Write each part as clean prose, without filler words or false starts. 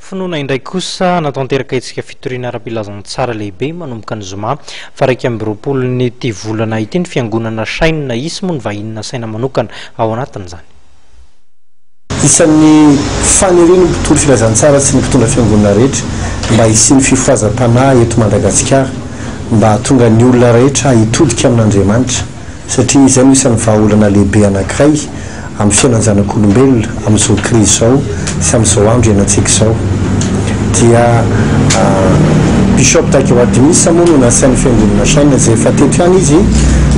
Finoana indray kosa hanatanteraka hetsika fitoriana ara-pilazantsara lehibe manomboka ny zoma faha 21 ity volana ity ny fiangonana Shine. Hisy moa ny vahiny nasaina manokana ao anatin'izany. Isan'ny fanirian'ny mpitory filazantsara sy ny mpitondra fiangonana rehetra mba hisian'ny fifohazam-panahy eto Madagasikara mba hahatonga ny olona rehetra hitodika amin'Andriamanitra satria izay no isan'ny vahaolana lehibe anankiray amin'ny fiainan-janak'olombelona amin'izao krizy izao sy amin'izao andro iainantsika izao. Dia Bishop Takewadimisa moa no nasain'ny fiangonana Shine izay efa teto ihany izy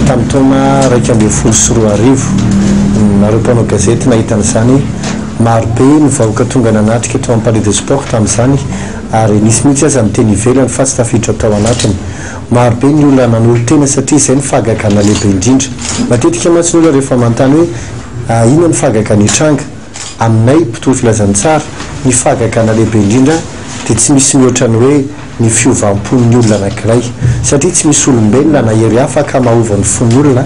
tamin'ny taona 2011. Nareo mpanao gazety nahita an'izany, marobe ny vahoaka tonga nanatrika tao amin'ny Palais de Sport tamin'izany ary nisy mihitsy aza ny teny ivelany fa tsy tafiditra tao anatiny. Marobe ny olona nanolo-tena satria izay no fahagagana lehibe indrindra. Matetika mantsy ny olona rehefa manontany hoe inona no fahagagana hitranga aminay mpitory filazantsara, ny fahagagana lehibe indrindra dia tsy misy mihoatra ny hoe ny fiovam-pon'ny olona anankiray. Satria tsy misy olombelona na hery hafa ka mahova ny fon'ny olona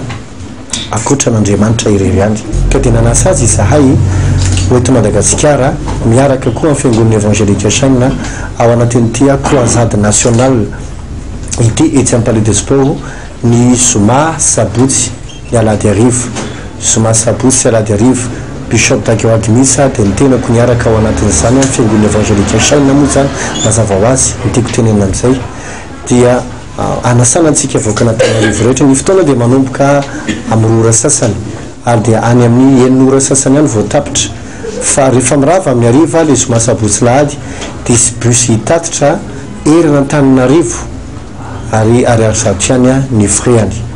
ankoatra an'Andriamanitra irery ihany. Ka dia nanasa azy izahay ho eto Madagasikara miaraka koa amin'ny Fiangonana Evangelika Shine ao anatin'ity Croisade Nationale ity etsy amin'ny Palais des Sports ny zoma, sabotsy, ny alahady hariva. Zoma, sabotsy sy alahady hariva. Bishop Dagewa Misa dia ny tenako niaraka ao anatin'izany amin'ny Fiangonana Evangelika Shine moa izany mazava ho azy ny tiako tenenina amin'izay dia anasana antsika vahoakan'Antananarivo rehetra. Ny fotoana dia manomboka amin'ny 2 ora sasany ary dia any amin'ny 6 ora sasany any vao tapitra. Fa rehefa mirava amin'ny hariva ilay zoma sabotsy lahady dia hisy bus hitatitra eran'Antananarivo ary ariary 100 ihany ny frais-ny.